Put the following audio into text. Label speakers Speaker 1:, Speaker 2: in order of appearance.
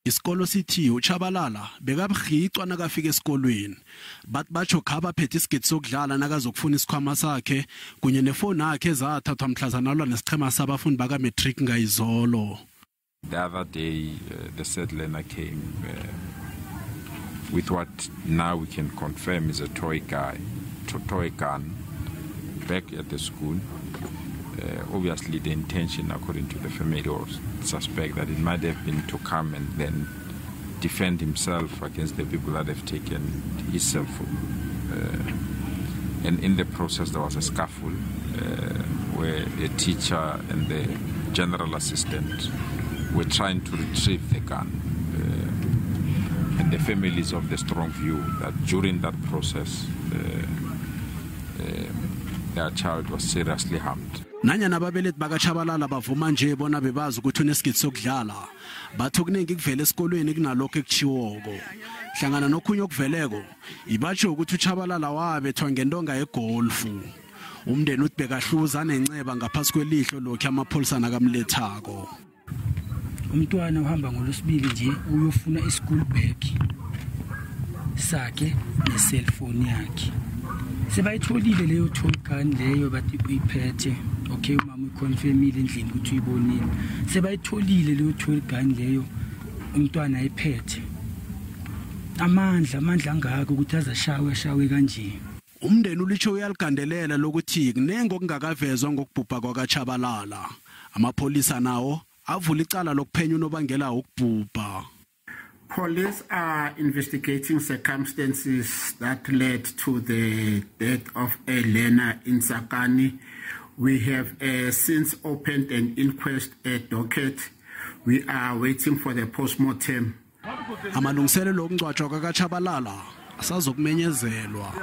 Speaker 1: Isikolo sithi uTshabalala bekabuhicwa nakafika esikolweni. Bathi batsho khaba phethe isigidi sokudlala nakazokufuna isikhwama sakhe kunye nefoni yakhe ezathathwa mhlazana alwa nesiqhema sabafundi baka-matric ngayizolo.
Speaker 2: The other day, the said learner came with what now we can confirm is a toy gun, back at the school. Obviously, the intention, according to the family, or suspect that it might have been to come and then defend himself against the people that have taken his cell phone. And in the process, there was a scuffle where a teacher and the general assistant were trying to retrieve the gun. And the family is of the strong view that during that process, their child was seriously harmed.
Speaker 1: Nanyana ababelethi bakaTshabalala bavuma nje bona bebazi ukuthi unesigidi sokudlala, bathi okuningi kuvela esikolweni kunalokho ekuchiwoko. Hlangana nokhunye okuveleko, ibatsho ukuthi uTshabalala wabethwa ngentonga yegolfu. Umndeni uthi bekahluza nenceba ngaphasi kwelihlo lokhu amapholisa nakamlethako.
Speaker 3: Umntwana uhamba ngolwesibili nje uyofuna i-school bag sakhe ne-cellphone yakhe. Sebayitholile leyo toy gun leyo bathi uyiphethe. Okay, umama uyiconfirmile endlini ukuthi uyibonile. Sebayitholile leyo toy gun leyo umntwana ayiphethe. Amandla angaka ukuthi azashawe ashawe kanje.
Speaker 1: Umndeni ulitsho uyaligandelela lokuthi kunengi okungakavezwa ngokubhubha kwakaTshabalala. Amapholisa nawo avula icala lokuphenya unobangela wokubhubha.
Speaker 4: Police are investigating circumstances that led to the death of a learner in Tsakane. We have since opened an inquest docket. We are waiting for the postmortem.
Speaker 1: Amalungiselelo okungcwatshwa kwakaTshabalala asazokumenyezelwa.